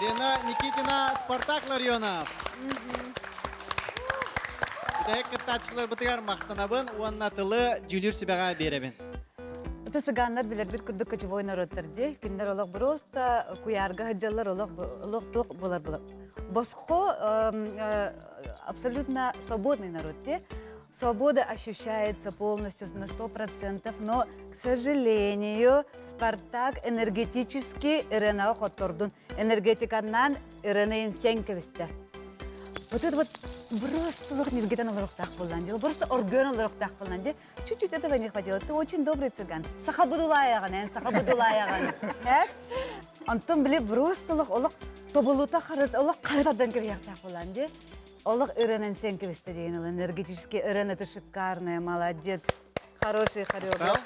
Ирина Никитина, Спартак Ларионов. Бүтэһик кыттааччыларбытыгар махтанабын уонна тылы дьүүлүүр сүбэҕэ биэрэбин. Это цыганнар билэрбит курдук кочевой народтар дии. Кинилэр олох просто куйаарга сылдьаллар, олох олох туох буолар буолар. Босхо абсолютно свободный народ дии. Свобода ощущается полностью на 100%, но, к сожалению, Спартак энергетически Иренаҕа хоттордун. Энергетиканнан Ирена сен кэбистэ. Вот это вот просто олох ниргитен олоруохтаах буоллаан дии. Просто оргуйан олоруохтаах буоллаан дии. Чуть-чуть этого не хватило. Ты очень добрый цыган. Саха будулаайаҕын, эн саха будулаайаҕын. Э? Онтон били просто олох олох тобулута харыт олох харытардан кэбиһиэхтээх буоллаан дии. Олох ырыанан сен кэбистэ диэн ыл энергетический ырыан это шикарная, молодец. Хороший хореограф.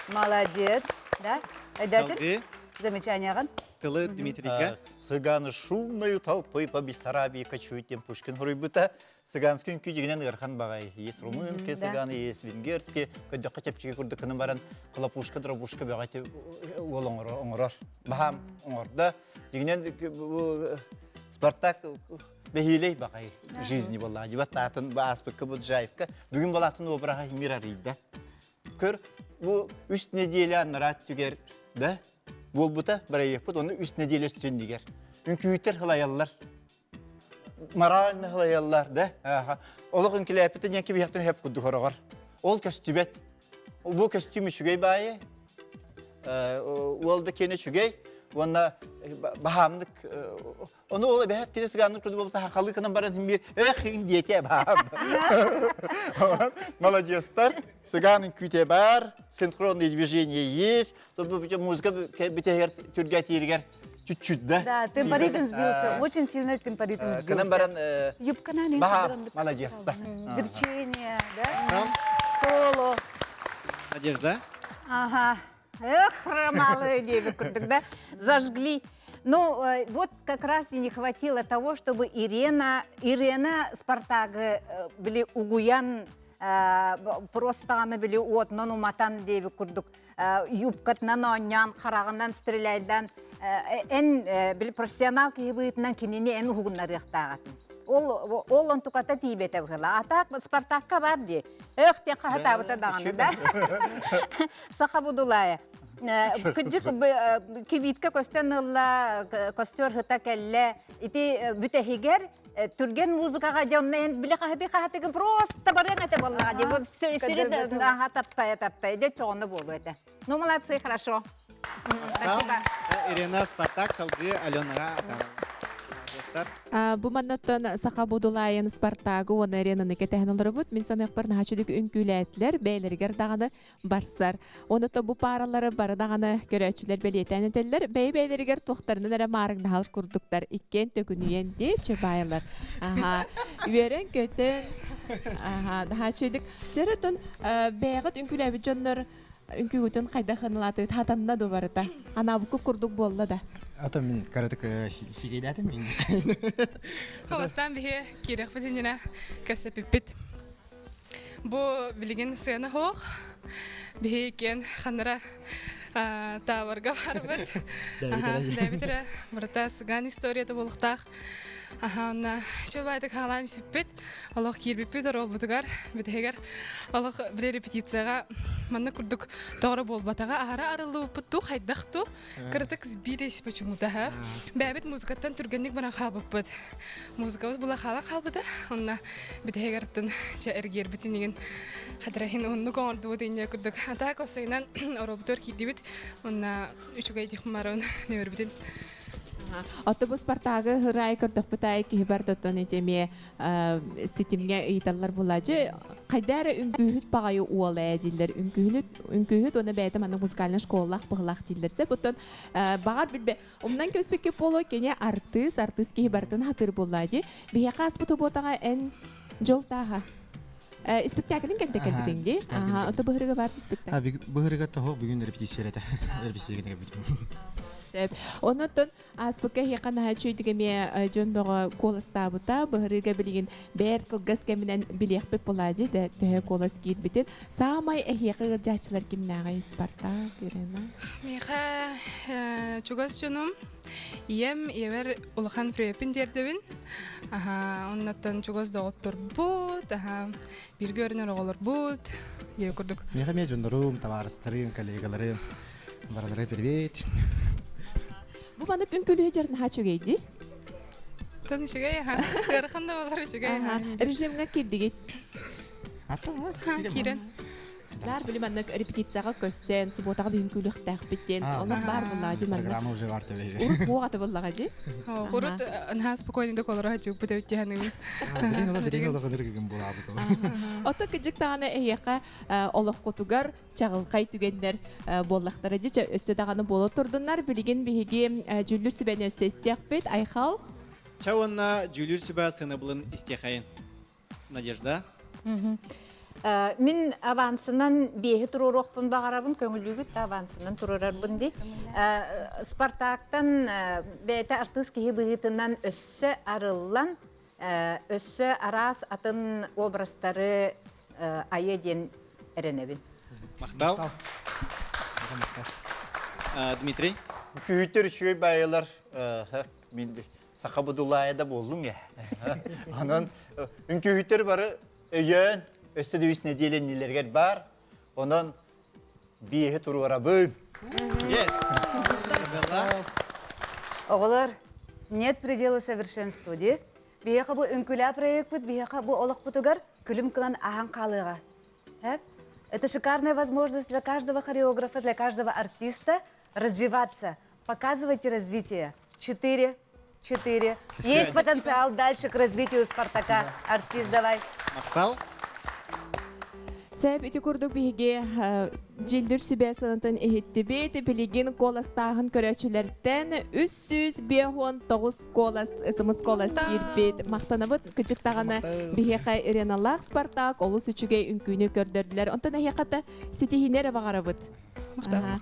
Молодец. Да? Айдатын? Замечание Тылы Дмитрийга. Цыганы шумною толпой по Бессарабии кочуют тем Пушкин хоруйбута. Цыганский үҥкүү дьигинэн ыархан баҕай. Есть румынские цыганы, есть венгерские. Көдөххө чэпчэки курдук гынан баран хлопушка, дробушка бөҕөтү уол оҥорор. Баһаам оҥордо. Дьигинэн Спартак бэһиилэй баҕай жизни буолла. Дьибат атын ааспыкка бу Джаевка. Бүгүн балатын обраһа мир арыйда. Көр, бу үс неделя анараа түгэр да буолбута бырайыакпыт оны үс неделя үстүндигэр. Үҥкүүтэр хылайаллар. Морально хылайаллар да. Олох үҥкилээппитэ диэн кибиһэхтэн хөп курдук хороҕор. Ол көстүбэт. Бу көстүүм үчүгэй баайы. Уол да киэнэ үчүгэй. Уонна баһаамнык Ону ол эбэһэт кини сыгааннык курдук буолбута хахалыы кынан баран син биир эх диэтэ баам. Молодецтар, сыгаан үҥкүүтэ бар, синхронные движения есть. Тут музыка бүтэһигэр түргэтииригэр чуть-чуть да. Да, темпоритм сбился, очень сильно темпоритм сбился. Кынан баран Юбканан баһаам, молодецтар. Верчение, да? Соло. Надежда? Ага. Эх, хромалые диэбит курдук, да? Зажгли. Ну, вот как раз и не хватило того, чтобы Ирена, Ирена Спартагы били угуян просто били уотунан уматан диэбит курдук юбкатынан оонньоон хараҕынан стреляйдан эн били профессионал киһи быһыытынан кинини эн уһугуннарыахтааҕатын. Ол ол онтуката тиийбэтэ быһыла. А так Спартакка бар дии. Эх, диэн хаһытаабыта даҕаны да. Саха будулаайа. Кыдьык кибитка көстөн ылла, костер ыта кэллэ. Ити бүтэһигэр түргэн музыкаҕа дьонно эн биле хаһыты хаһытыгы просто барыан этэ буоллаҕа дии. Вот сири аха таптая таптая дьэ чоҕоно буолуо этэ. Ну молодцы, хорошо. Спасибо. Ирина Спартак салгыы Аленаҕа Бу маннаттан Саха Будулайын Спартагы уонна Аренаны кэтэһэн олоробут. Мин саныахпар наһаа чүдүк үҥкүүлээтилэр, бэйэлэригэр даҕаны барсар. Оното бу пааралары бары даҕаны көрөөччүлэр бэлиэтээн этэллэр. Бэйэ-бэйэлэригэр туохтарынан эрэ маарыҥнаһар курдуктар. Иккиэн төкүнүйэн дии чөбаайылар. Аха, үөрэн-көтөн, аха, наһаа үчүгүйдүк. Дьэ, оттон бэйэҕит үҥкүүлээбит дьоннор үҥкүүгүтүн хайдах ылаатыгыт хатанна ду барыта? Анаабыккыт курдук буолла да? Ата мин каратык сигейдатым мин. Хобостан биһи киирэхпит иннинэ кэпсэппиппит. Бу билигин сыана суох. Биһи иккиэн ханнара таабарга барбыт. Дэбит эрэ барыта сыган историята буолуохтаах. Аха, онно чөбаатык хаалаан сүппүт. Олох киирбиппит оруолбутугар, бүтэһигэр олох били репетицияҕа манна курдук тоҕоро буолбатаҕа аһара арыллыбыппыт туу хайдах туу кыратык сбились почему-то ха бэйэбит музыкаттан түргэнник баран хаалбыппыт музыкабыт була хаалан хаалбыта онно бүтэһигэр аттын чэ эргиэрбитин игин хадрахин уһуннук оҥордубут инньэ курдук а так осайынан оруолбутугар киирдибит онно үчүгэй дихмарон нөмөрбүтүн Отто бу Спартагы ырай көрдөхпүт аайы киһи бар оттон ити эмиэ ситимҥэ ыйыталлар буолааччы. Хайда эрэ үҥкүүһүт баҕайы уол ээ дииллэр. Үҥкүүһүт, үҥкүүһүт уонна бэйэтэ маннык музыкальнай школалаах быһылаах дииллэр сөп. Оттон баҕар билбэ умнан кэбиспиккэ буолуо кини артыыс, артыыс киһи барытын хатыыр буоллаа дии. Биһиэхэ ааспыт уботаҕа эн дьол тааһа. Испектаклин кэнтэ кэлбитиҥ дии. Аха, ото быһырыга бар спектакль. Быһырыга того бүгүн репетиция этэ. Репетиция кэлбитим. Сөп. Онон ааспыкка эһиэхэ наһаа үчүгэйдик эмиэ дьон бөҕө куоластаабыта. Быһырыыга билигин бэрт кылгас кэминэн билиэхпит буолаа дии да төһө куолас киирбитин. Саамай эһиэхэ ыалдьааччылар кимнээҕий? Спартак, Ирина? Миэхэ чугас дьонум. Ийэм, ийэбэр улахан привеппин тиэрдэбин. Аха, оннуттан чугас доҕотторбут, аха, бииргэ өрүнэр оҕолорбут, диэби курдук. Миэхэ эмиэ дьоннорум, табаарыстарым, коллегаларым барылара привет. Бу маннык үҥкүүлүһэ дьар наһаа үчүгэй дии. Тон үчүгэй, аха. Ыарахан да болар үчүгэй. Режимҥэ киирдигит. Киирэн. Наар били маннык репетицияҕа көссөн, субуотаҕа бүгүн күлүөхтээхпит диэн олох баар буоллаҕа дии манна. Программа уже бар төбөйгө. Урут буох аты буоллаҕа дии. Урут наһаа спокойно олоро сылдьыбыт эбит дии Билин ола билин ола гыныр булаабыт. Ото кыдьык даҕаны эһиэхэ олоххутугар чаҕылхай түгэннэр буоллахтара дии. Өссө даҕаны буола турдуннар. Билигин биһиги дьүүллүүр сүбэни өссө истиэхпит. Айхал. Ча уонна дьүүллүүр сүбэ сыанабылын истиэхэйин. Надежда. Мин авансынан биэһи туруоруохпун баҕарабын, көҥүллүүгүт да авансынан туруорарбын дии. Спартактан бэйэтэ артыыс киһи быһыытынан өссө арыллан, өссө араас атын образтары айа диэн эрэнэбин. Махтал. Дмитрий. Күүтэр үчүгэй байылар мин саха будулаайа да буоллум я. Онон үҥкүүһүттэр бары өйөөн, өссө да үс нэдиэлэ иннилэригэр бар. Онон биэһи туруорабын. Yes. Оҕолор, нет предела совершенству дии. Биһиэхэ бу үҥкүүлээ проекпыт биһиэхэ бу олохпутугар күлүм кылан аһан хаалыаҕа. Это шикарная возможность для каждого хореографа, для каждого артиста развиваться. Показывайте развитие. 4, 4. Есть потенциал дальше к развитию Спартака. Артист, давай. Махтал. Сөп ити курдук биһиги дьүүллүүр сүбэ сыанатын иһиттибит. Билигин куоластааһын көрөөччүлэртэн 359 куолас, смс куолас киирбит. Махтанабыт. Кыдьык даҕаны биһиэхэ Иреналаах Спартак олус үчүгэй үҥкүүнү көрдөрдүлэр. Онтон эһиэхэ ситиһиини эрэ баҕарабыт. Махтал.